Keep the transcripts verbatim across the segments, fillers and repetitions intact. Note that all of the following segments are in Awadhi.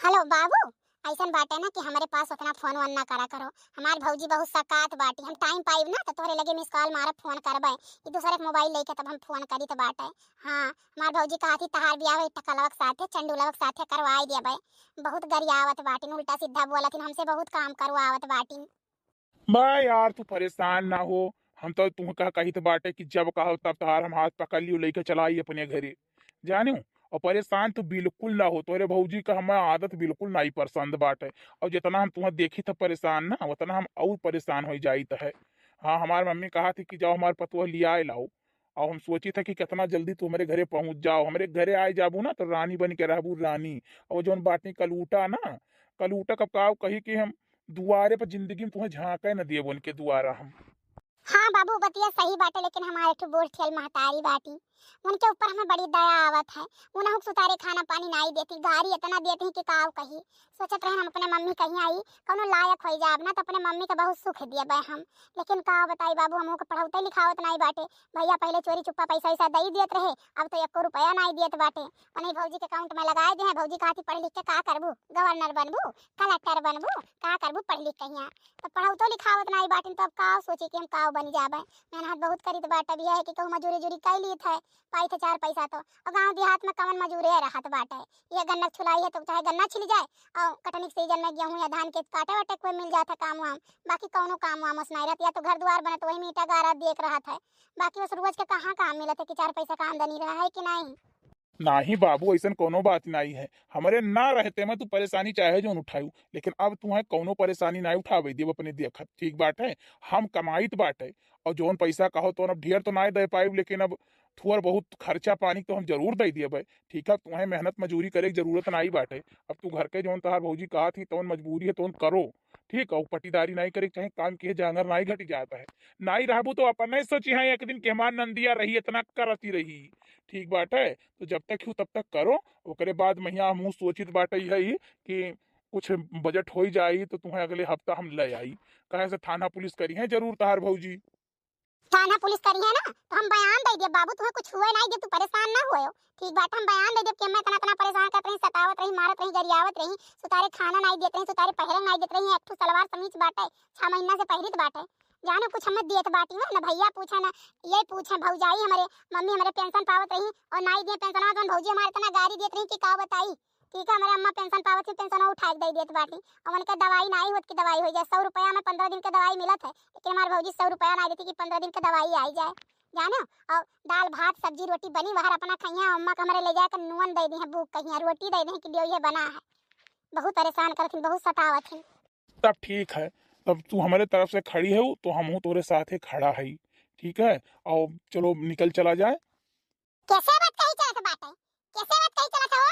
हेलो बाबू, अइसन बाटे ना कि हमरे पास उतना फोन वोन ना करा करो। हमार भौजी बहुत सकात बाटी, हम टाइम पाइब ना तो तोहरे लगे मिस कॉल मारब, फोन करबे। ई दूसरे के मोबाइल लेके तब हम फोन करी तो बाटे। हाँ, हमार भौजी कहती तहार बियाह एक टकलवा के साथे, चंडुलवा के साथे करवाई देबे। बहुत गरियावत बाटिन, उल्टा सीधा बोलतिन, हमसे बहुत काम करवावत बाटिन। बा यार, तू परेशान ना हो, हम तो तुहका कहित बाटे कि जब कहो तब तहार हम हाथ पकड़ लियो, लेके चला आई अपने घरे, जानियो। और परेशान तू बिल्कुल ना हो, तोहरे भौजी का हमें आदत बिल्कुल नाई पसंद बाटे। और जितना हम तुहें देखी था परेशान ना, उतना हम और परेशान हो जाइत है। हाँ, हमार मम्मी कहा थी कि जाओ हमार पतोह लियाए लाओ। और हम सोची था कि कितना जल्दी तू हमरे घरे पहुँच जाओ, हमरे घरे आए जाबू ना तो रानी बन के रहबू, रानी। और जौन बाटी कलूटा ना, कलूटा कब का कही कि हम दुआरे पर जिंदगी में तुहें झांके न दिए, उनके दुआरा हम। हाँ बाबू, बतिया सही बाटे, लेकिन हमारे एक ठो बूढ़ ठेल महतारी बाटी, उनके ऊपर हमें बड़ी दया आवत है। उनहु के सुतारे खाना पानी नाई देती, गारी इतना देती हैं कि का कही। सोचत रहे हम अपने मम्मी कहीं आई, कौनो लायक होई जाब ना, तो अपने मम्मी के बहुत सुख दिए बे हम। लेकिन का बताई बाबू, हमहू के पढ़ौते लिखावत नाई बाटे। भैया पहले चोरी चुप्पा पैसा वैसा दई देत रहे, अब तो एको रुपया नाई देत बाटे। उन्हीं भौजी के अकाउंट में लगाए दे हैं। भौजी कहती, "पढ़ लिख के का करबू? गवर्नर बनबू, कलेक्टर बनबू, का करबू पढ़ लिख के हियाँ?" तो पढ़ौतो लिखावत नाई बाटिन, तो अब का सोची कि हम का बन जाबे। मेहनत बहुत करीत बाटे, अब यह है कि कहूँ मजूरी उजूरी कई लीत है, पाई थे चार पैसा तो। और गाँव देहात में कवन मजूरे रहत बाटे, ये गन्ना छुलाई है तो चाहे गन्ना छिल जाए, और कटनी के सीजन में गेहूँ या धान के काटे वाटे कोई मिल जात है काम वाम, बाकी कौनो काम वाम उस नाई रहत। या तो घर दुआर बनत, वही में ईंटा गारा देख रहत है, बाकी उस रोज के कहाँ काम मिलत है कि चार पैसा का आमदनी रहा है कि नहीं? नाही बाबू, ऐसन कौनो बात नाही है। हमरे ना रहते में तू परेशानी चाहे जौन उठायू, लेकिन अब तुहें कौनो परेशानी नाही उठावे देब अपने देखत, ठीक बाटे? हम कमाइत बाटे, और जौन पैसा कहो तो अब ढेर तो नाही दे पाइब, लेकिन अब थोड़ बहुत खर्चा पानी तो हम जरूर दे देबे, ठीक है? तुहें मेहनत मजूरी करे के जरूरत नाही बाटे। अब तू घर के जौन तहार भौजी कहा थी तौन मजबूरी है तौन करो, ठीक है? पटीदारी नाही करे के चाहे, काम के जांगर नाही घटी जाता है। नाही रहबू तो अपन नहीं सोची है एक दिन कि हमार नंदिया रही इतना करती रही, ठीक बाटे? तो जब तक हूँ तब तक करो, ओकरे बाद महिया हमहूँ सोचित बाटे यही कि कुछ बजट होई जाई तो तुहें अगले हफ्ता हम ले आई। काहे से थाना पुलिस करी है जरूर तहार भौजी। थाना पुलिस करी है ना, तो हम बयान दे दिया बाबू, तुहें कुछ हुए नाही दे, तू परेशान ना हुए हो, ठीक बात? हम बयान दे दिया कि हमें इतना इतना परेशान करत रही, सतावत रही, मारत रही, गरियावत रही, सुतारे खाना नाही देत रही, सुतारे पहरे नाही देत रही, एक ठो सलवार समीज बाटे, छह महीना से पहिरित बाटे, जानो कुछ हमें देत बाटी है ना, भैया पूछे ना, ये पूछे भौजाई हमरे, मम्मी हमरे पेंशन पावत रही और नाही दिए पेंशन, तो भौजी हमारे इतना गारी देत रही कि का बताई। ठीक है, हमरे अम्मा पेंशन पावत ही, पेंशन उठा के दे देत बाटी, और उनके दवाई नाही होत कि दवाई हो जाए। सौ रुपया में पंद्रह दिन के दवाई मिलत है, लेकिन हमारे भौजी सौ रुपया नाही देती कि पंद्रह दिन के दवाई आई जाए, जानो। और दाल भात सब्जी रोटी बनी बाहर अपना खइया, अम्मा के हमरे ले जाए के नून दे दी है, बूक कहिया रोटी दे दी कि लियो ये बना है। बहुत परेशान करथिन, बहुत सतावत हिन। तब ठीक है, तब तू हमरे तरफ से खड़ी है तो हमहू तोरे साथे खड़ा है, ठीक है? और चलो निकल चला जाए। कैसे बात कही चलत बाटे? कैसे बात कही चलत हो?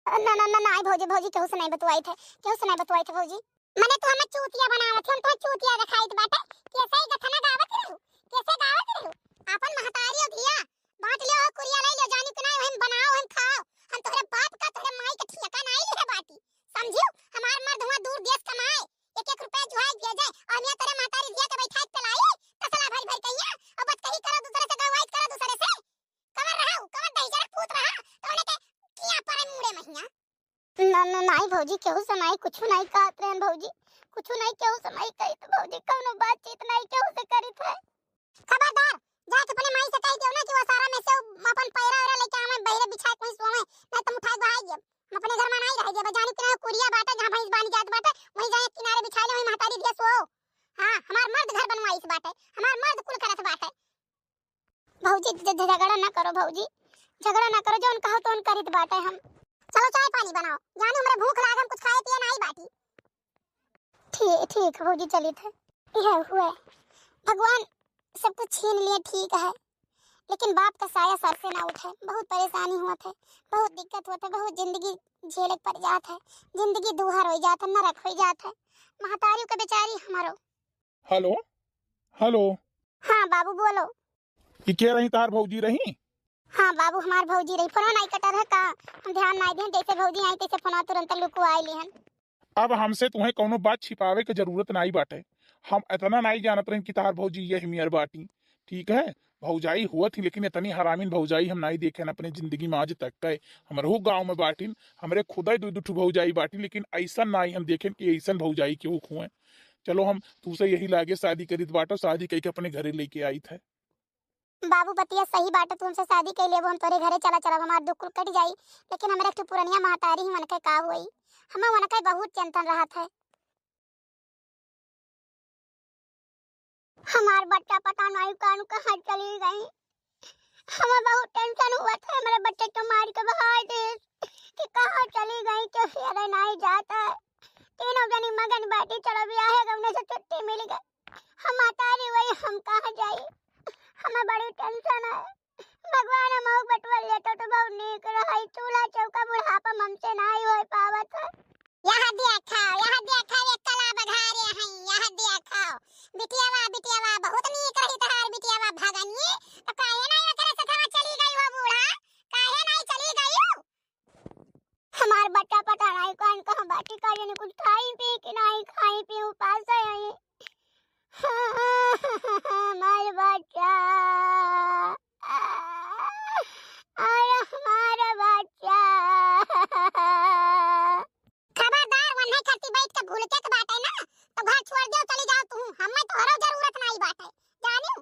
ना, ना, ना, ना, भौजी, भौजी, केहू से नाही बतवाई थे, केहू से नाही बतवाई थे भौजी। मने तू हमें चूतिया बनावत है, हम तो चूतिया दिखाई बाटे। कैसे ही गथना गावत रहू? कैसे गावत रहू? आपन महतारी और धिया बांट लियो हो, कुरिया ले लियो, जानी कि नाही, वही बनाओ, वही खाओ। हम तोहरे बाप का, तोहरे माई के ठिका नाही लिहे बाटी, समझियो? हमार मर्द हुआ दूर देश कमाए, एक एक रुपया जुहाई दिया जाए, और हम यहाँ तेरे महतारी धिया के बैठा के चलाई, तसला भरी भरी कहिया, और बतकही करो दूसरे से, गवाही करो दूसरे से। कवर रहा, कवर दही जरा पूत रहा, तो उन्हें के किया परे मुड़े महिया। ना, ना, नाही भौजी, केहू से नाही, कुछ नाही कहत रहन भौजी, कुछ नाही, केहू से नाही कही तो भौजी, कौनो बातचीत नाही केहू से करी थे। खबरदार, जाके अपने माई से कह दियो ना कि वो सारा में से अपन पैरा वैरा लेके आवे, बहिरे बिछाए कोई सोवे, नहीं तो उठाए बहाई दियो। हम अपने घर में नाही रह दियो, जानी कि ना कुरिया बाटे, जहाँ भैंस बांध जात बाटे, वहीं जाए किनारे बिछाए ले, वहीं महतारी दिया सो। हाँ, हमार मर्द घर बनवाई इस बाटे, हमार मर्द कुल करत बाटे। भौजी, झ-, झ-, झगड़ा ना करो भौजी, झगड़ा ना करो, जौन कहो तौन करित बाटे हम। चलो चाय पानी बनाओ, जानो हमरे भूख लाग, हम कुछ खाए पिए नाही बाटी। ठीक, ठीक भौजी, चलित है। यह हुए, भगवान सब कुछ छीन लिए, ठीक है, लेकिन बाप का साया सर से ना उठे। बहुत परेशानी हुआ थे, बहुत दिक्कत हुआ थे, बहुत जिंदगी झेले के पड़ जात है, जिंदगी दुहर हो जात है, नरक हो जात है। महतारी के बेचारी हमारो। हेलो, हेलो। हाँ बाबू, बोलो। ई के रही, तार भौजी रही? हाँ बाबू, हमार भौजी रही। फोन नाही कटत है का? हम ध्यान नाही दें, जैसे भौजी आई तैसे फोन तुरंत लुकवाई लिहन। अब हमसे तुहें कौनो बात छिपावे के जरूरत नाही बाटे। हम इतना नाही जानत रही कि तार भौजी यही मियर बाटी, ठीक है? भौजाई हुवत ही, लेकिन इतनी हरामिन भौजाई हम नाई देखेन अपने जिंदगी में आज तक के। हमरहू गाँव में बाटिन, हमरे खुदै दुइ दु ठो भौजाई बाटिन, लेकिन अइसन नाई हम देखेन कि अइसन भौजाई केहू खुएँ। चलो, हम तूसे यही लागे शादी करित बाटो, शादी कइके अपने घरे लइके आइत है। बाबू, बतिया सही बाटे, तू हमसे शादी कइ लेबो, हम तोरे घरे चला चलब, हमार दुख कुल कट जाई, लेकिन हमरे एक ठो पुरनिया महतारी ही, उनके का होई? हमें उनके बहुत टेंशन रहत है। हमार बच्चा पता नहीं कौन कहाँ चली गई। हमें बहुत टेंशन हुआ था, हमारे बच्चे को मार के भगा दे कि कहाँ चली गई, क्यों हेरे नहीं जाता है। तीनों जनी मगन बैठी, चलो ब्याहे गवने से छुट्टी मिल गई। हम महतारी वही, हम कहाँ जाई? हमें बड़ी टेंशन है। भगवान हम बटवा लेता तो बहुत नीक रही। चूल्हा चौका बुढ़ापा में हमसे नहीं हो पावत है। यह देखो, यह देखो, ये कला बघारे हैं, यह देखो। बिटियावा, बिटियावा, बहुत नीक रही तहार बिटियावा भगनी, तो काहे नहीं ओकरे से थोड़ा चली गई हो बूढ़ा? काहे नहीं चली गई हो? हमार बच्चा पता नहीं कौन कहाँ बाटी, का जाने कुछ खाई पी कि नहीं खाई पी, उपास है यही। हमार बच्चा, अरे हमार बच्चा। खबरदार, वन्हे खरती बैठ के भूलके के बाटे ना, तो घर छोड़ दो, चली जाओ तू, हमें तोहरो जरूरत नहीं बाटे, जानियो।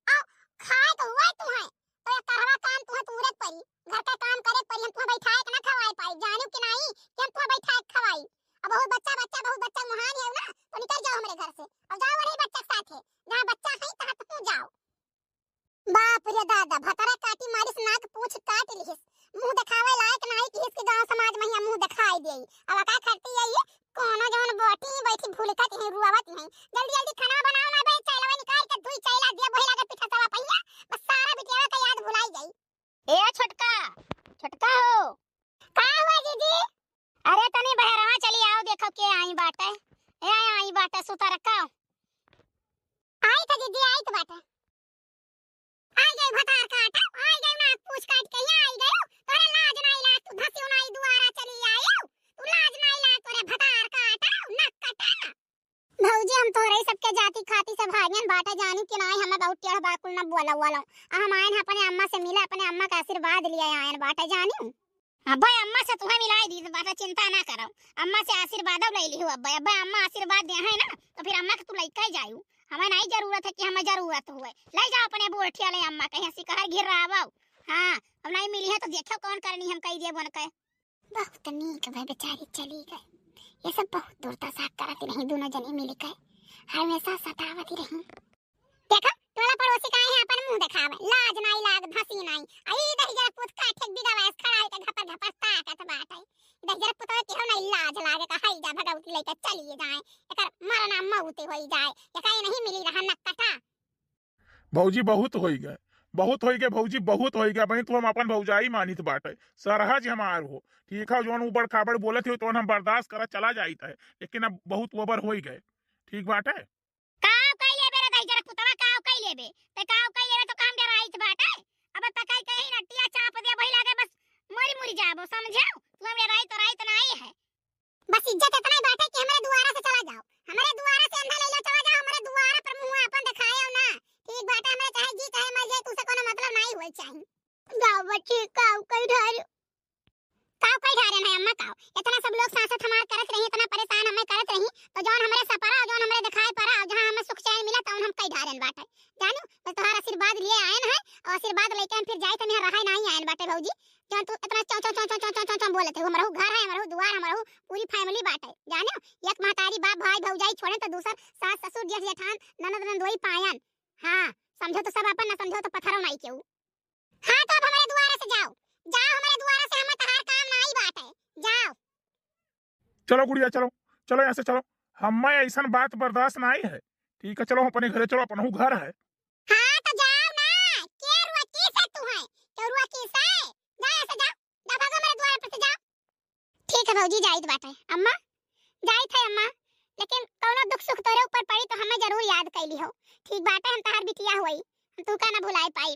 आओ, खाए तो हुआ तुहे, तो एक तरहवा काम तुहे पूरे के पड़ी, घर का काम करे के पड़ी, हम तुहे बैठाए के ना खवाए पाई, जानियो कि नहीं कि हम तुहे बैठाए के खवाई। अब बहुत बच्चा, बच्चा, बहुत बच्चा मुहान है ना, तो निकल जाओ हमरे घर से, और जाओ वही बच्चा के साथ है, जहाँ बच्चा है तहाँ तू जाओ। बाप रे दादा, भतरा काटी मारिस, नाक पूछ काट लिहिस, मुंह देखावे लायक नाई किहिस कि गांव समाज में हिया मुंह देखाई देई। अब का खरती आई, कोनो जवन बोटी बैठी भूलकत हैं, रुआवत हैं। जल्दी जल्दी खाना बनाओ ना बे, चैलवा निकाल के दुई चैला दिया, वही लागे पीछा सवा पहिया, बस सारा बिटियावा का याद भुलाई जाई। ए छोटका, छोटका हो। का हुआ जीजी? अरे तनी बहरवा चली आओ, देखो के आई बाटे। ए आई बाटे, सुता रखा। आई था जीजी, आई तो बाटे। आई गई भतार काटा, आई गई ना पूछ काट के यहाँ आई गयो। तोरे लाज नाई लाग, तू धसियो नाई दुआरा चली आयो। तू लाज नाई लाग, तोरे भतार काटा, नक कटा। भौजी, हम तोहरे सबके जाति खाती से भागियन बाटे, जानी कि नाई, हमें बहुत टेढ़ बाकुल न बोला वाला। आ हम आयन अपने अम्मा से मिले, अपने अम्मा का आशीर्वाद लिए आयन बाटे, जानी। अब्बे अम्मा से तुम्हें मिलाई दी बाटे, चिंता ना करो, अम्मा से आशीर्वाद ले लिहो। अब्बे, अब्बे अम्मा आशीर्वाद दे है ना, तो फिर अम्मा के तू लइका ही जायू। हमें नहीं जरूरत है कि हमें जरूरत हुए, ले जाओ अपने बूढ़ ठियाले अम्मा के, हंसी कहर घिर रहा। हाँ, अब नहीं मिली है तो देखो कौन करनी हम कही देबो न कहे। बहुत नीक भई, बेचारी चली गई। ये सब बहुत दुर्दशा करत रही, दोनों जने मिल के हमेशा सतावत रही। देखा, टोला पड़ोसी का है अपन मुंह देखावे, लाज नाई लाग, धसी नाई। आई दहिजरा पुत का ठेक बिगावा, ऐस खड़ा होके घपर घपर ताकत बाटे। दहिजरा पुत के हो नाई लाज लागे, का हई जा भगवती लेके चलिए जाए, एकर मरना मौत होई जाए, एका ये नहीं मिली रहा नक्कटा। भौजी, बहुत होई गए, बहुत होई गए भौजी, बहुत होई गए। बहिन, तू हम अपन भौजाई मानित बाटे, सरहज हमार हो, ठीक है। जौन उबड़ खाबड़ बोलत हो, तौन हम बर्दाश्त करत चला जाइत है, लेकिन अब बहुत ओवर होई गए, ठीक बाटे। काव कई लेबे रे दहिजरा पुतवा, काव कई लेबे? ते काव कई लेबे तो काम डराइत बाटे। अब पकाई कहीं नटिया चाप दे, वही लागे बस मरी मुरी जाबो, समझेउ? तू हमरे राइत राइत नाई है। बस इज्जत इतना ही बाटे कि हमरे दुआरा से चला जाओ, हमरे दुआरा से अंधा लैला चला जाओ, हमरे दुआरा पर मुंह अपन दिखाए ना। ठीक बाटे, हमरे चाहे जी चाहे मर जाए, तू से कोनो मतलब नाई होए चाही। गाँव बच्ची काव कई ढार काव कई ढारेन है अम्मा काव? इतना सब लोग सासत हमार करत रही, इतना परेशान हमें करत रही, तो जौन हमरे सपरा, जौन हमरे दिखाए परा, जहाँ हमें सुख चैन मिला, तौन हम कई ढारेन बाटे। जानू, बस तोहार आशीर्वाद लिए आयन है, और आशीर्वाद लेके हम फिर जाए, तनी रहाय नहीं आयन बाटे भौजी। जौन तू इतना चौ, चौ, चौ बोलत है, हमरहू घर है, हमरहू दुआर, हमरहू पूरी family बाटे। जानू, एक महतारी बाप भाई भौजाई छोड़े तो दूसर सास ससुर जेठ जेठान ननद नंदोई पायन। हाँ, समझो तो सब अपन, ना समझो तो पत्थरों नाई केहू। हाँ, तो अब हमरे दुआरा से जाओ, जाओ हमरे दुआरा से, हमें तहार काम नाई बाटे, जाओ। चलो गुड़िया, चलो, चलो यहाँ से चलो, हमें ऐसन बात बर्दाश्त नाई है, ठीक है। चलो अपने घरे चलो, अपनहू घर है। हाँ, तो जाओ ना, के रुआ की से तू है, के रुआ की से, जा यहाँ से, जा, जा, भागो हमरे दुआरा पर से, जाओ। ठीक है भौजी, जाइत बाटे। अम्मा, जाइत है अम्मा, लेकिन कौनो दुख सुख तोरे ऊपर पड़ी तो हमें जरूर याद कैली हो। ठीक बाटे, हम तहार बिटिया होई, हम तू का ना भुलाए पाई।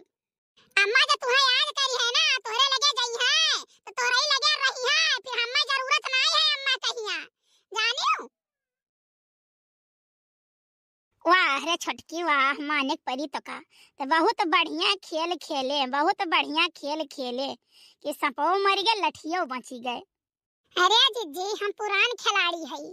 अम्मा जो तुहे याद करी है ना, तोहरे लगे गई है, तो तोहरे ही लगे रही है, फिर हमें जरूरत नहीं है अम्मा कहिया, जानियो। वाह, अरे छोटकी, वाह, माने के परी तो का। तो बहुत बढ़िया खेल खेले, बहुत बढ़िया खेल खेले कि सपो मरि गए, लठियो बची गए। अरे जिज्जी, हम पुरान खिलाड़ी हई,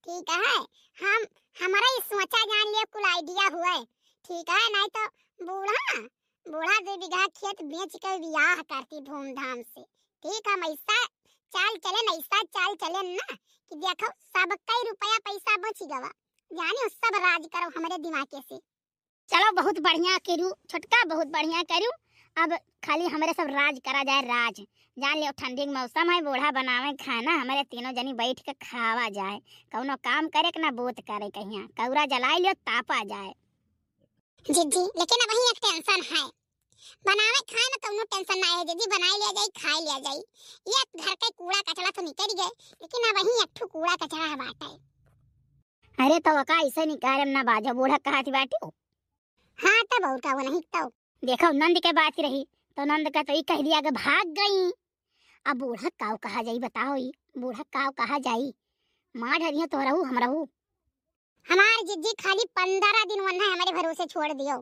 ठीक है, हम, हमरा ई सोचा जान लियो कुल idea हुए, ठीक है, नहीं तो बूढ़ा, बूढ़ा दो बीघा खेत बेच के बियाह करती धूमधाम से, ठीक है, हम ऐसा चाल चले न, ऐसा चाल चले न कि देखो सब कई रुपया पैसा बची गवा, जानियो सब राज करो हमरे दिमागे से। चलो, बहुत बढ़िया करू छोटका, बहुत बढ़िया करू। अब खाली हमरे सब राज करा जाए, राज। जान लियो, ठंडी के मौसम है, बूढ़ा बनावे खाना, हमरे तीनों जनी बैठ के खावा जाए। कौनो काम करे के ना बूत करे कहिया, कौरा जलाई लियो, तापा जाए। जिज्जी, लेकिन अबहीं एक tension है, बनावे खाए में कौनो tension ना है जिज्जी, बनाई लिया जाई, खाई लिया जाई। ये घर के कूड़ा कचरा तो निकल गए, लेकिन अबहीं एक ठो कूड़ा कचरा बाटे। अरे तो का ऐसे निकारे में ना बाजो, बूढ़ा कहत बाटी हो। हाँ, तब और का, वो नहीं तो। देखो, नंद के बात रही, तो नंद का तो ई कह दिया कि भाग गई। अब बूढ़ा काव कहा जाई, बताओ, ई बूढ़ा काव कहा जाई? मार डरियो तो रहू, हम रहू। हमार जिज्जी खाली पन्द्रह दिन वन्हा हमरे भरोसे छोड़ दियो,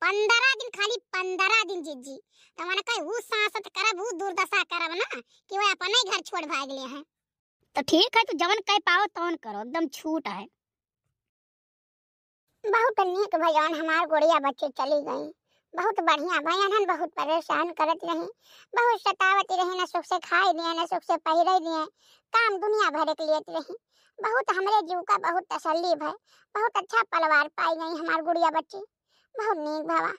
पन्द्रह दिन, खाली पन्द्रह दिन जिज्जी। तो मन कहे ऊ सांसत करब, ऊ दुर्दशा करब ना कि वो अपने घर छोड़ भाग ले हैं। तो ठीक है, तू जवन कह पाओ तवन करो, एकदम छूट है। बहुत नीक भई जवन हमार गुड़िया बच्ची चली गई, बहुत बढ़िया भई। अनहन बहुत परेशान करत रही, बहुत सतावत रही, न सुख से खाए दिए, न सुख से पहिरे दिए, काम दुनिया भर के लेत रही। बहुत हमरे जीव का बहुत तसल्ली भई, बहुत अच्छा पलवार पाई गई हमार गुड़िया बच्ची, बहुत नीक भवा।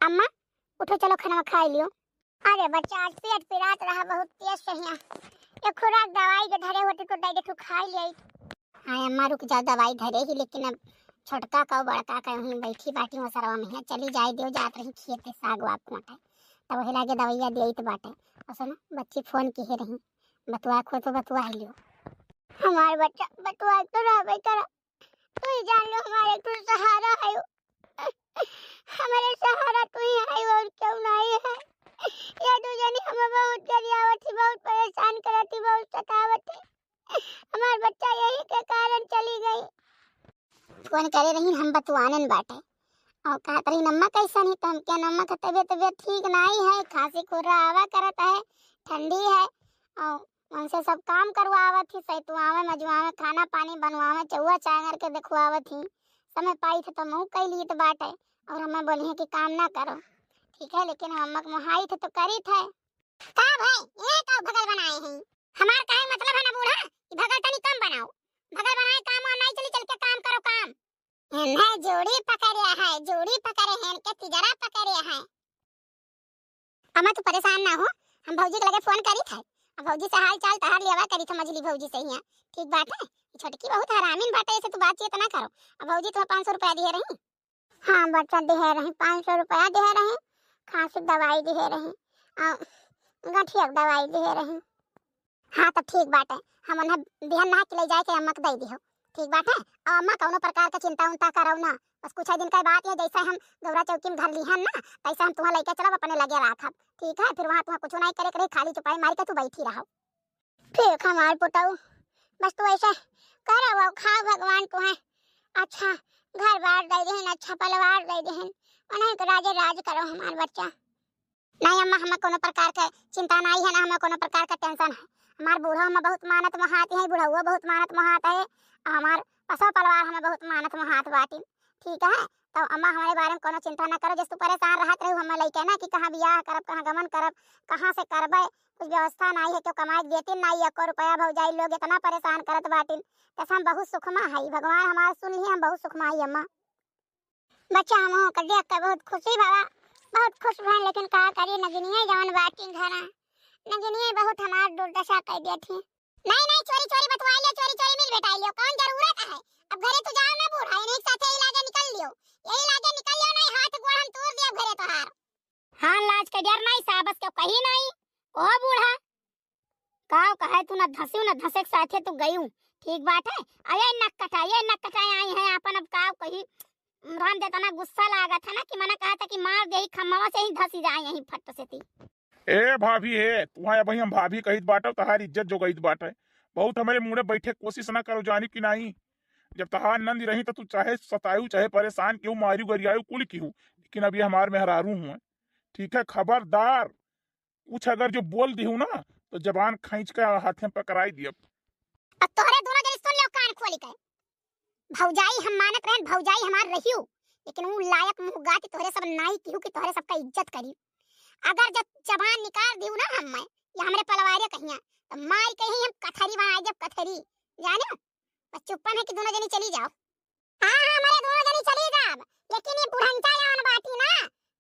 अम्मा, उठो, चलो खाना खाई लियो। अरे बच्चा, आज पेट पिरात रहा बहुत तेज से हियाँ। एक खुराक दवाई के धरे होती तो दे दे, तू खाई ले। हाँ अम्मा, रुक जाओ, दवाई धरे ही, लेकिन अब छोटका का बड़का का वहीं बैठी बाटी वो सरवा में है, चली जाए दियो, जात रही खेत साग वाग कोटे, तब वही लागे दवाइया देत बाटे। और सुनो, बच्ची फोन किहे रही, बतुआ खो तो बतुआ ही लियो। हमार बच्चा बतुआ तो रहबे करा, तू ही जान लो हमारे तू सहारा है, हमारे सहारा तू ही है और क्यों नहीं है। ये दू जनी हमें बहुत गरियावत थी, बहुत परेशान करत थी, बहुत सतावत थी। हमार बच्चा यही के कारण चली गई। फोन करे रही हम बतुआनन बाटे और कहत रही अम्मा कैसन ही, तो हम क्या अम्मा का तबीयत तबीयत ठीक नहीं है, खांसी खुर्रा आवा करत है, ठंडी है और उनसे सब काम करवावत ही, सैतुआवे, मजुआवे, खाना पानी बनवावे, चौआ चांगर के देखवावत ही। समय पाई थे तो मुँह कई लीत बाटे और हमें बोली है कि काम ना करो, ठीक है, लेकिन हम अम्मा के मोहाई थे तो करी थे। का भाई, ये का भगल बनाए हैं? हमार काहे मतलब है ना बूढ़ा कि भगल तनी कम बनाओ, भगल बनाए काम वाम नहीं चली, चल के काम करो काम। इन्हें जोड़ी पकड़े है, जोड़ी पकड़े हैं, इनके तिजरा पकड़े है। अम्मा, तू परेशान ना हो, हम भौजी के लगे फोन करी थे। अब भौजी से हाल चाल तहार लेवा करी थे, मझली भौजी से हियाँ। ठीक बात है, ई छोटकी बहुत हरामिन बाटे, ऐसे तू बातचीत ना करो। अब भौजी तुम्हें पाँच सौ रुपया दिए रही। हाँ बच्चा, दिए रही, पाँच सौ रुपया दिए रही, खांसी दवाई दिए रही, और गठिया के दवाई दिए रही। हाँ, तो ठीक बाटे, हम उन्हें बिहान नहा के ले जाए के अम्मा के दे दिहो, ठीक बाटे। और अम्मा कौनो प्रकार का चिंता उंता करो ना, बस कुछ दिन का बात है, जैसे हम गौरा चौकी में घर लिहन ना, तैसे हम तुम्हें लेके चलब, अपने लगे राखब, ठीक है। फिर वहाँ तुम्हें कुछ नहीं करे के रही, खाली चुपाई मार के तू बैठी रहो। ठीक हमार पुतऊ, बस तू ऐसे करो, खाओ, भगवान तुम्हें अच्छा घर बार दे देहन, अच्छा पलवार दे देहन, उन्हें के राजे राज करो हमार बच्चा। नहीं अम्मा, हमें कोनो प्रकार के चिंता नहीं है, ना हमें कोनो प्रकार का tension है। हमार बूढ़ो हमें बहुत मानत मोहात है, बुढ़ऊ बहुत मानत मोहात है, और हमार पसो पलवार हमें बहुत मानत मोहात बाटिन, ठीक है। तो अम्मा, हमारे बारे में कोनो चिंता ना करो, जैसे तू परेशान रहत रहू हमें लेके ना कि कहाँ बियाह करब, कहाँ गमन करब, कहाँ से करबे, कुछ व्यवस्था नहीं है, क्यों कमाए के देती नहीं है, एको रुपया भौजाई लोग इतना परेशान करत बाटिन, जैसे हम बहुत सुखमा है, भगवान हमार सुन लिए, हम बहुत सुखमा है अम्मा। बच्चा, हम ओके देख के बहुत खुशी भवा, बहुत खुश भन, लेकिन का करी, नगिनिया जवन बाटी घरा, नगिनिया बहुत हमार दुर्दशा कर देती। नहीं, नहीं, चोरी, चोरी बतवा लियो, चोरी, चोरी मिल भेटाई लियो, कौन जरूरत है? अब घरे तू जाओ ना बूढ़ा, इन्हीं के साथे यही लागे निकल लियो, यही लागे निकल लियो, नहीं हाथ गोड़ हम तोड़ दियो घरे तोहार। हाँ, लाज के डर नहीं, साबस के कही नहीं, ओ बूढ़ा। काव कहे तू ना धंसियो ना धंसे के साथे तू गयू। ठीक बात है। अरे नक कटा, ये नक कटाए आई है आपन, अब काव कही। राम दे तना गुस्सा लागत है ना कि मना कहा था कि मार दे ही खम्मावा से ही धंसी जाए यही फट से ती। ए भाभी, ए, तुहा अबही हम भाभी कहित बाटो, तहार इज्जत जो गईत बाटे। बहुत हमरे मुड़े बैठे कोशिश ना करो, जानी कि नहीं। जब तहार नंदी रही तो तू चाहे सतायू, चाहे परेशान किहू, मारियू, गरियायू, कुल किहू, लेकिन अब ये हमार मेहरारू हुए, ठीक है? खबरदार कुछ अगर जो बोल दिहू ना तो जबान खींच के हाथे में पकड़ाई दियब। अब तोहरे दोनों जनी सुन लो कान खोली के। भौजाई हम मानत रहन, भौजाई हमार रहियो, लेकिन ऊ लायक मुँह गाती तोहरे सब नाई किहू कि तोहरे सबका इज्जत करी। अगर जब जबान निकाल दिहू ना हम मैं, या हमरे पलवारिया कहिया, तो मार कहीं हम कथरी बनाई जब कथरी, जाने? बस चुप्पन है कि दोनों जनी चली जाओ। हाँ, हाँ, हमरे दोनों जनी चली जाब, लेकिन ये बुढ़ंचा जवन बाटी ना,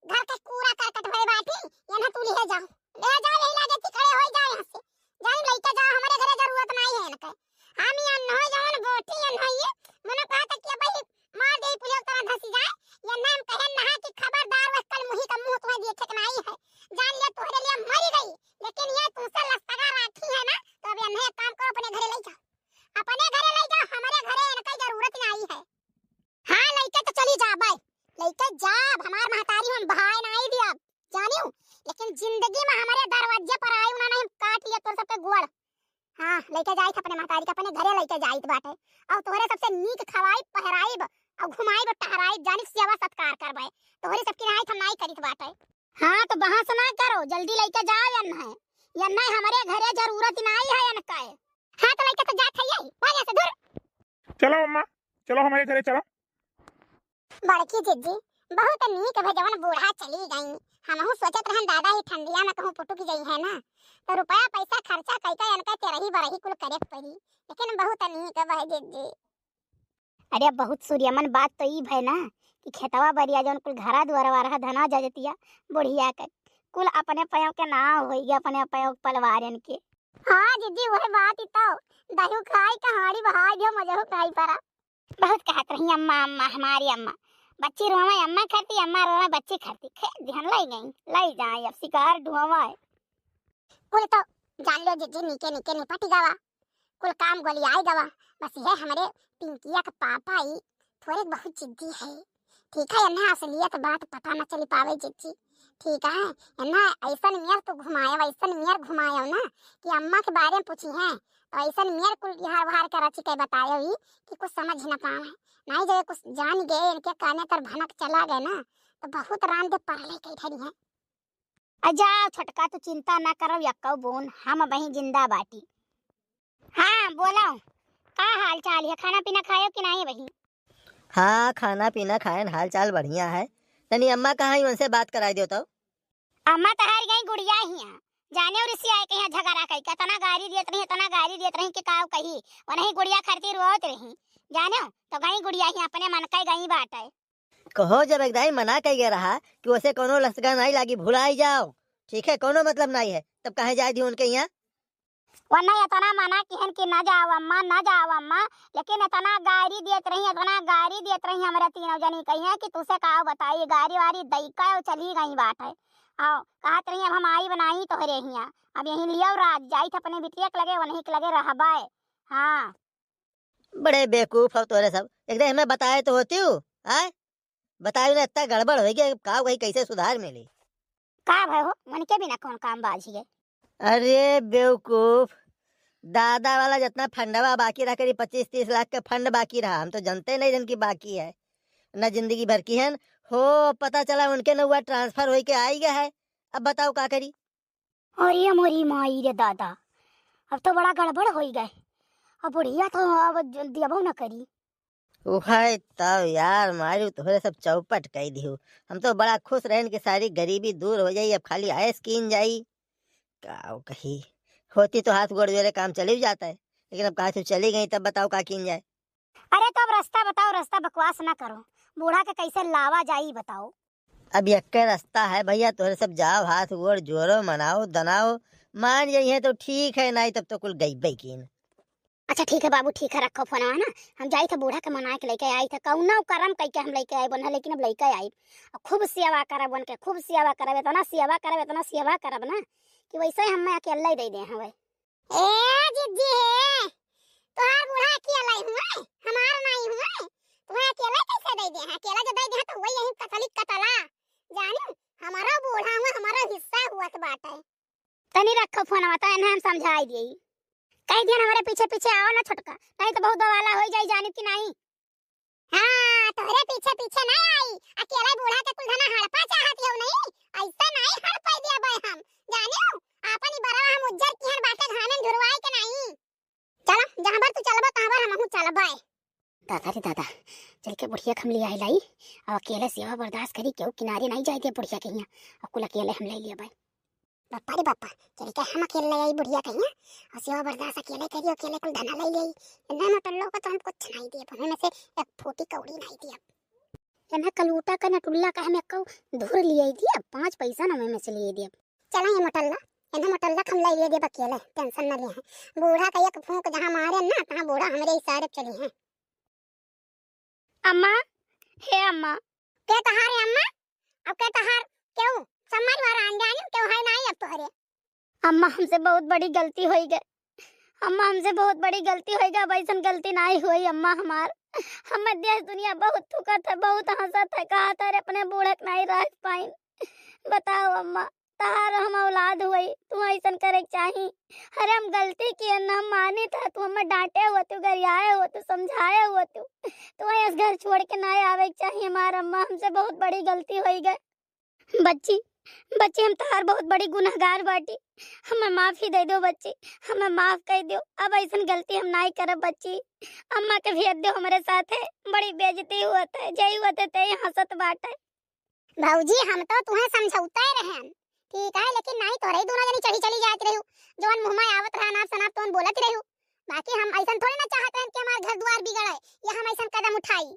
घर के कूड़ा करकट भरे बाटी, ये ना तू लिहे जाओ, ले जाओ, यही लागे थी खड़े होई जाओ यहाँ से, जाई लइके जाओ, हमरे घरे जरूरत नहीं है इनके। हम ये अन्हो जवन बोटी अन्हो ये, मनो कहा था कि अब ही मार दे पुलियो तरह धसी जाए, ये नाम कहे ना कि खबरदार वह कल मुही का मुँह तुम्हें देखे के नहीं है, जान लिया तोहरे लिए मरी गई, लेकिन ये तुमसे लस्तगा राखी है ना, तो अब ये नहीं काम करो, अपने घरे ले जाओ। अपने घरे ले जाओ, हमरे घरे इनका जरूरत नहीं है। हाँ, लइके तो चली जाबे, लइके जाब, हमार महतारी हम भाई नहीं दियब, जानियो, लेकिन जिंदगी में हमरे दरवाजे पर आयु ना, नहीं काट लिया तोर सबके गोड़। हाँ, लइके जाइत अपने महतारी के, अपने घरे लइके जाइत बाटे, और तोहरे सबसे नीक खवाइब, पहराइब, और घुमाइब, टहराइब, जानिक सेवा सत्कार करबे, तोहरे सबकी नाई हम नाई करित बाटे। हाँ, तो बहस ना करो, जल्दी लइके जाओ, यन्हे, यन्हे हमरे घरे जरूरत नाई है इनका। हाँ, तो लइके तो जात है, यही, भाग यहाँ से, दूर। चलो अम्मा, चलो हमरे घरे चलो। बड़की जिज्जी, बहुत नीक भे जवन बूढ़ा चली गई। हमहू सोचत रहन दादा ही ठंडिया में कहूँ पुटुक जइहैं ना, तो रुपया पैसा खर्चा कइके इनका तेरही बरही कुल करे के पड़ी, लेकिन बहुत नीक भे जिज्जी। अरे बहुत सूर्यमन बात तो ई भय ना कि खेतवा बरिया जौन कुल घरा दुआरवा रहा धना जजतिया बुढ़िया के कुल अपने पयों के नाव होई गए, अपने पयों के पलवारन के। हाँ जिज्जी, वही बात ही तो, दहू खाई कहाड़ी बहाई दियो मजहू खाई परा। बहुत कहत रही अम्मा, अम्मा, हमारी अम्मा, बच्ची रोवे अम्मा खरती, अम्मा रोवे बच्ची खरती। खेत दिहन लाई गई, लाई जाए अब शिकार ढोवा है। कुल तो जान लो जिज्जी, नीके नीके निपट गवा, कुल काम गोलियाई गवा। बस ये हमरे पिंकिया का पापा ही थोड़े बहुत जिद्दी है। ठीक है, इन्हें असलियत बात पता न चली पावे जिज्जी। ठीक है, इन्हें ऐसन मेर तो घुमायो, ऐसन मेर घुमायो ना कि अम्मा के बारे में पूछी है तो ऐसन मेर कुल बिहार बहार के रची के बतायो ही कि कुछ समझ न पावे। नहीं जब कुछ जान गए, इनके काने तर भनक चला गए ना, तो बहुत रांधे परले के ठरी है। आ जाओ छोटका, तू चिंता ना करो यक्को बोन, हम अबहीं जिंदा बाटी। हाँ, बोलो, का हाल चाल है? खाना पीना खायो कि नहीं अबहीं? हाँ, खाना पीना खाएन, हाल चाल बढ़िया है। तनी अम्मा कहाँ ही, उनसे बात कराई दो तो। अम्मा तहार गई गुड़िया हिया, जाने और इसी आए के यहाँ झगड़ा कई, इतना गारी देत रही, इतना गारी देत रही कि काव कही, वनही गुड़िया खरती रोवत रही, जाने तो गई गुड़िया हिया अपने मन का गई बाटे। कहो, जब एक दाई मना कई गए रहा कि उसे कोनो लसगा नहीं लागी, भुलाई जाओ, ठीक है, कोनो मतलब नहीं है, तब कहे जाए दी उनके यहाँ? वरना इतना मना किहन कि न जाओ अम्मा, न जाओ अम्मा, लेकिन इतना गारी देत रही, इतना गारी देत रही हमरे तीनों जनी कहिए कि तुसे का बताई, गारी वारी दई का चली गई बाटे। आओ, कहत रही अब हम आइब नाही तोहरे हिया, अब यहीं लियो राज, जाइत अपने बिटिया के लगे, वनही के लगे रहबे। हाँ। बड़े बेवकूफ हो तोरे सब, एक दिन हमें बताए तो होती हूँ, आय? बताए ना, इतना गड़बड़ हो गया, का भाई कैसे सुधार मिली? का भाई हो, मन के बिना कौन काम बाझी है? अरे बेवकूफ, दादा वाला जितना फंडवा बाकी रहा, करीब पच्चीस तीस लाख के फंड बाकी रहा, हम तो जानते नहीं रहन कि बाकी है, ना जिंदगी भर की है। हो, पता चला उनके नौवा ट्रांसफर होई के आई गया है, अब बताओ का करी? अरे मोरी माई रे दादा, अब तो बड़ा गड़बड़ होई गए। अब बुढ़िया तो अब ज-, दियबो न करी। उहै तब यार, मारू तोहरे सब चौपट कई दिहू। हम तो बड़ा खुश रहन कि सारी गरीबी दूर हो जाई, अब खाली ऐश कीन जाई। का कही, होती तो हाथ गोड़ जोड़े काम चले भी जाता है, लेकिन अब कहा तू चली गई, तब बताओ का कीन जाए। अरे तो अब रास्ता बताओ, रास्ता बकवास ना करो, बूढ़ा के कैसे लावा जाई बताओ। अब यक्के रास्ता है भैया, तोहरे सब जाओ, हाथ गोड़ जोड़ो, मनाओ दनाओ, मान जाइए तो ठीक है, नहीं तब तो कुल गईबे कीन। अच्छा ठीक है बाबू, ठीक है, रखो फोनवा ना, हम जाई थे बूढ़ा के मना के लेके आई थे, कौनो करम कई के हम लेके आए बन, लेकिन अब लेके आई, अब खूब सेवा करब उनके, खूब सेवा करब, इतना सेवा करब, इतना सेवा करब ना कि वैसे ही हम अकेले ही दे दे हवे। ए जिज्जी हे, तोहार बूढ़ा अकेला ही हुए, हमार नाई हुए, तुम्हें अकेला कैसे दे दे हैं? अकेला जो दे दे हैं तो वही यहीं कतली कतला, जानी हमारा बूढ़ा हुआ, हमारा हिस्सा हुआ तो बाटे। तनी रखो फोनवा, तो इन्हें हम समझाई दिए, कह दिया हमारे पीछे पीछे आओ ना छोटका, नहीं तो बहुत दवाला हो जाई, जानी कि नहीं। हाँ, तोहरे पीछे पीछे ना आई, अकेले बूढ़ा के कुल धना हड़पा चाहत हो नहीं, ऐसा नहीं हड़पाई दिया बे हम, जानियो, आपन ही बरवा हम उज्जर किहन बाटे घामे में झुरवाई के नहीं। चलो, जहाँ बर तू चलबो, तहाँ बर हमहू चलबे। दादा रे दादा, चल के बुढ़िया के हम ले आई लाई, अब अकेले सेवा बर्दाश्त करी, केहू किनारे नहीं जाए दे बुढ़िया के हियाँ, अब कुल अकेले हम ले लिया भाई। बापा रे बापा, चल के हम अकेले ले आई बुढ़िया के हियाँ, और सेवा बर्दाश्त अकेले करी, अकेले कुल धना ले ले आई। इन्हें मोटल्लो का तो हम कुछ नहीं दिए, हमें में से एक फूटी कौड़ी नहीं दिए। इन्हें कलूटा का नटुल्ला का हम एक धुर ले आई दिए, पाँच पैसा ना में से ले दिए। चला ये मोटल्ला, इन्हें मोटल्ला का हम ले ले दिए अकेले, tension ना ले हैं। बूढ़ा का एक फूंक जहाँ मारे ना, तहाँ बूढ़ा हमरे इशारे चली हैं। अम्मा, हे अम्मा। के तहार है अम्मा? अब के तहार केहू? सम्मान वाला अनजानी केहू है नहीं अब तोहरे। अम्मा, हमसे बहुत बड़ी गलती होई गए। अम्मा, हमसे बहुत बड़ी गलती होई गए, अब ऐसन गलती नहीं होई अम्मा हमार। हमें देश दुनिया बहुत थुकत है, बहुत हंसत है, कहा था रे अपने बूढ़क नहीं रह पाइन। बताओ अम्मा, तहार हम औलाद होई, तू ऐसन करे के चाही। अरे हम गलती किए न, हम मानी था, तू हमें डांटे हो, तू गरियाए हो, तू समझाए हो, तू, तू ऐस घर छोड़ के ना आवे के चाही हमार अम्मा, हमसे बहुत बड़ी गलती होई गए। बच्ची, बच्ची हम तहार बहुत बड़ी गुनहगार बाटी, हमें माफी दे दो बच्ची, हमें माफ कर दो, अब ऐसन गलती हम नाई करब बच्ची। अम्मा के भेज दो हमरे साथे, बड़ी बेइज्जती हुआ था, जई हुआ थे ते हंसत बाटे। भौजी, हम तो तुहें समझौते रहन, ठीक है, लेकिन नहीं तोरे ही दोनों जनी चढ़ी चली जात रहू, जवन मुँह में आवत रहा नाप सनाप तवन बोलत रहू। बाकी हम ऐसन थोड़ी ना चाहत रहन कि हमार घर दुआर बिगड़े या हम ऐसन कदम उठाई।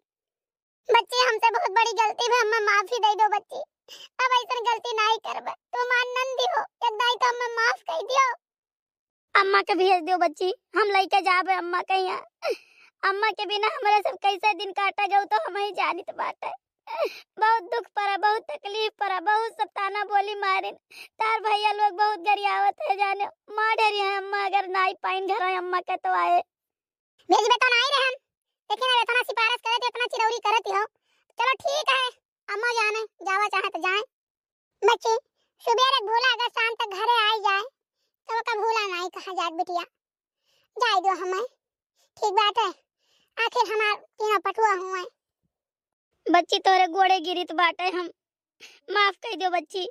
बच्ची, हमसे बहुत बड़ी गलती भई, अम्मा माफी दे दो बच्ची, अब ऐसन गलती नहीं करबे। तू मान नंदी हो, एक दाई तो हमें माफ कर दियो। अम्मा के भेज दियो बच्ची, हम लइके जाबे अम्मा के यहाँ। अम्मा के बिना हमरे सब कैसे दिन काटा जाऊ तो हम ही जानित बाटे। बहुत दुख पड़ा, बहुत तकलीफ पड़ा, बहुत सब ताना बोली मारिन। तार भैया लोग बहुत गरियावत है जाने, मार डरी है अम्मा अगर नाई पाइन घर अम्मा के तो आए। भेजबे तो नाई रहन, लेकिन अब इतना सिफारिश करत, इतना चिरौरी करत हो। चलो ठीक है, अम्मा जाने, जावा चाहे तो जाए। बच्ची, सुबेरे भूला अगर शाम तक घरे आई जाए, तो ओका भूला नाई कहा जात बिटिया। जाए दो हमें, ठीक बात है, आखिर हमार तीनों पटुआ हुए। बच्ची, तोरे गोड़े गिरित बाटे हम, माफ कर दो बच्ची।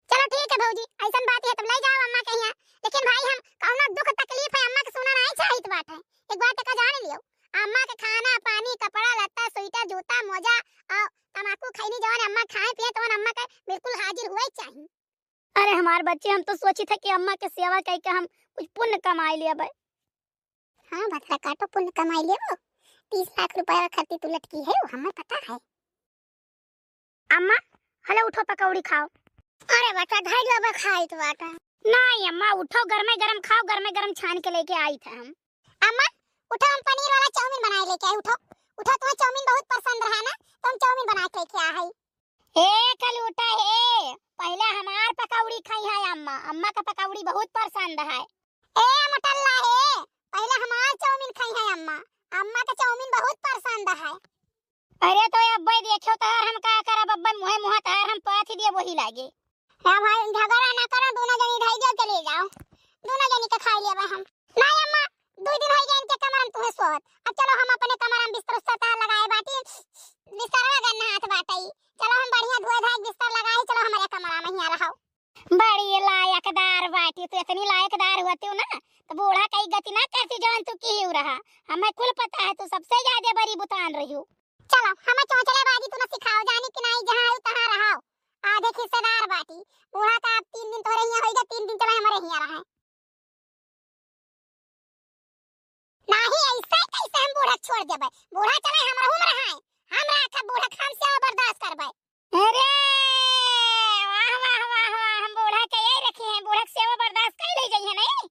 चलो ठीक है भौजी, ऐसन बात है, तुम ले जाओ अम्मा के यहाँ। लेकिन भाई, हम कौनो दुख तकलीफ है अम्मा के सुना नहीं चाहित बाटे। एक बात का जान लियो, अम्मा के खाना पानी, कपड़ा लत्ता, स्वेटर, जूता, मोजा और तमाकू खैनी जवन अम्मा खाए पिए, तवन अम्मा के बिल्कुल हाजिर हुए चाहिए। अरे हमार बच्ची, हम तो सोची थे कि अम्मा के सेवा कई के हम कुछ पुण्य कमाई लिया भाई। हाँ भतरा काटो, पुण्य कमाई लियो, तीस लाख रुपया खातिर तू लटकी है, हमें पता है। अम्मा, हले उठो, पकौड़ी खाओ। अरे बच्चा, धर लो, अब खाई तो बाटा। नहीं अम्मा, उठो, गरमे गरम खाओ, गरमे गरम छान के लेके आई थे हम। अम्मा, उठो, हम पनीर वाला चाउमीन बनाए लेके आए, उठो, उठो, तुम्हें चाउमीन बहुत पसंद रहा ना, तो हम चाउमीन बना के लेके आ है। ए कलूटा हे, पहले हमार पकौड़ी खाई है अम्मा, अम्मा का पकौड़ी बहुत पसंद है। ए मोटल्ला हे, पहले हमार चाउमीन खाई है अम्मा, अम्मा का चाउमीन बहुत पसंद है। अरे तो अब्बे देखो तहार हम का करब, अब्बे मुँहे मुँहा तहार हम पाथ दिए वही लागे। हाँ भाई, झगड़ा ना करो, दोनों जनी ढाई दियो, चले जाओ, दोनों जनी के खाई लेबे हम। नहीं अम्मा, दो दिन हो गए इनके कमरा में तुम्हें सोवत। अब चलो हम अपने कमरा में बिस्तर उस्तर तहार लगाए बाटी, बिस्तर में गन्ना हाथ बाटई। चलो हम बढ़िया धोए धाए बिस्तर लगाए, चलो हमारे कमरा में यहाँ रहो। बड़ी लायकदार बाटी, तू इतनी लायकदार होती हो ना, तो बूढ़ा कई गति ना करती जवन तू की रहा। हमें कुल पता है, तू सबसे ज्यादा बड़ी बुतान रही हो। चलो, हमें चौचले बाजी तू ना सिखाओ, जानी कि नहीं, जहाँ आयु तहाँ रहो। आधे हिस्सेदार बाटी। बूढ़ा का अब तीन दिन तोरे हियाँ होइगा, तीन दिन चलो हमारे हियाँ रहे। नाही, ऐसे कैसे हम बूढ़ा छोड़ देबे? बूढ़ा चले हमरहू में रहाए। हम राखब बूढ़ा, हम सेवा बर्दाश्त करबे। अरे, वाह, वाह, वाह, वाह, हम बूढ़ा के यही रखी हैं, बूढ़ा के सेवा बर्दाश्त कर ले जाइए नहीं।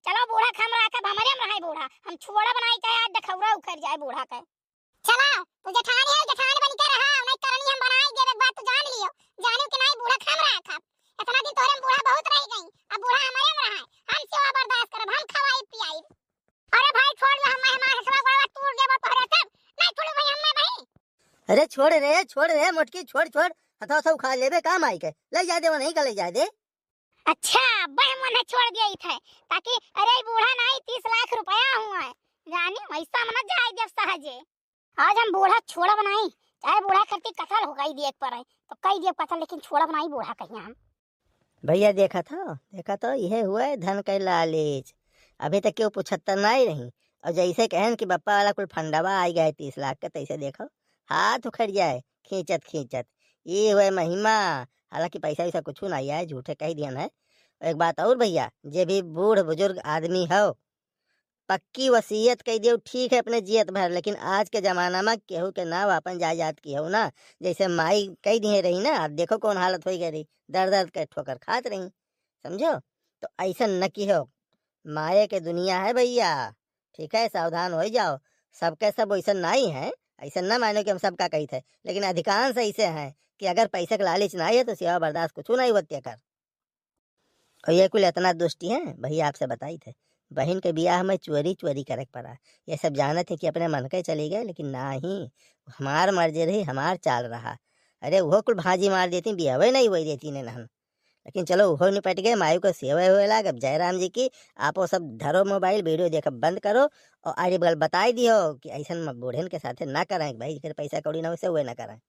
चलो बूढ़ा के हम राखब, हमरे में रहाए बूढ़ा। हम छोड़ब नहीं चाहे आज दखौरा उखड़ जाए बूढ़ा के। चलो, तू जेठानी है, जेठानी बन के रहा, नहीं करनी हम बनाई देब, एक बात तू जान लियो। जानियो कि नहीं, बूढ़ा के हम राखब। इतना दिन तोरे में बूढ़ा बहुत रह गई, अब बूढ़ा हमारे में रहा है। हम सेवा बर्दाश्त करब, हम खवाई पियाई। अरे भाई, छोड़ दे, हम, हमार हथवा गोड़वा तोड़ देबो तोहरे सब। नहीं छोड़ू भाई, हम नहीं भाई। अरे छोड़ रे, छोड़ रे मोटकी, छोड़, छोड़। हथवा सब खा लेबे काम आई के। ले जा दे, वो नहीं का ले जा दे। अच्छा, अब्बे हम उन्हें छोड़ दिया ही थे, ताकि, अरे, ई बूढ़ा नहीं, तीस लाख रुपया हुआ है, जानी, वैसा हम न जाए देव सहजे। आज हम बूढ़ा छोड़ब नाहीं, चाहे बूढ़ा करती कतल हो गई देख पर है, तो कई दिए कतल, लेकिन छोड़ब नाहीं बूढ़ा कहिया हम। भैया, देखत हो, देखत हो, इहे हुए धन के लालच। अभी तक केहू पूछत त नाहीं रही, और जैसे कहन कि बप्पा वाला कुल फंडवा आई गए तीस लाख के, तैसे देखो, हाथ उखड़ जाए खींचत खींचत। ये हुए महिमा। हालांकि पैसा वैसा कुछ ना आए, झूठे कह दियन है। एक बात और भैया, जे भी बूढ़ बुजुर्ग आदमी हो, पक्की वसीयत कह दियो, ठीक है, अपने जियत भर, लेकिन आज के जमाना में केहू के नाव अपन जायदाद की हो ना, जैसे माई कह दिए रही ना, अब देखो कौन हालत हो गई रही, दर दर के ठोकर खात रही, समझो? तो ऐसा न की हो, माये के दुनिया है भैया, ठीक है, सावधान हो जाओ। सबके सब वैसा नाहीं है, ऐसा ना मानो कि हम सबका कही थे, लेकिन अधिकांश ऐसे हैं कि अगर पैसे के लालच ना आए तो सेवा बर्दाश्त कुछ नहीं होती कर। और ये कुल इतना दुष्टी है भैया, आपसे बताई थे, बहन के बियाह में चोरी चोरी करे के पड़ा। ये सब जानत है कि अपने मन के चली गए, लेकिन ना ही, हमार मर्जी रही, हमार चाल रहा। अरे, वो कुल भाजी मार देती, बियाहे नहीं हुई देती ने नहन। लेकिन चलो, वो निपट गए, मायू को सेवा हुए लाग। अब जयराम जी की, आप वो सब धरो मोबाइल, वीडियो देखब बंद करो, और अरे बगल बताई दियो कि ऐसन म-, बूढ़न के साथे ना करें भाई, फिर पैसा कौड़ी ना वैसे हुए ना करें।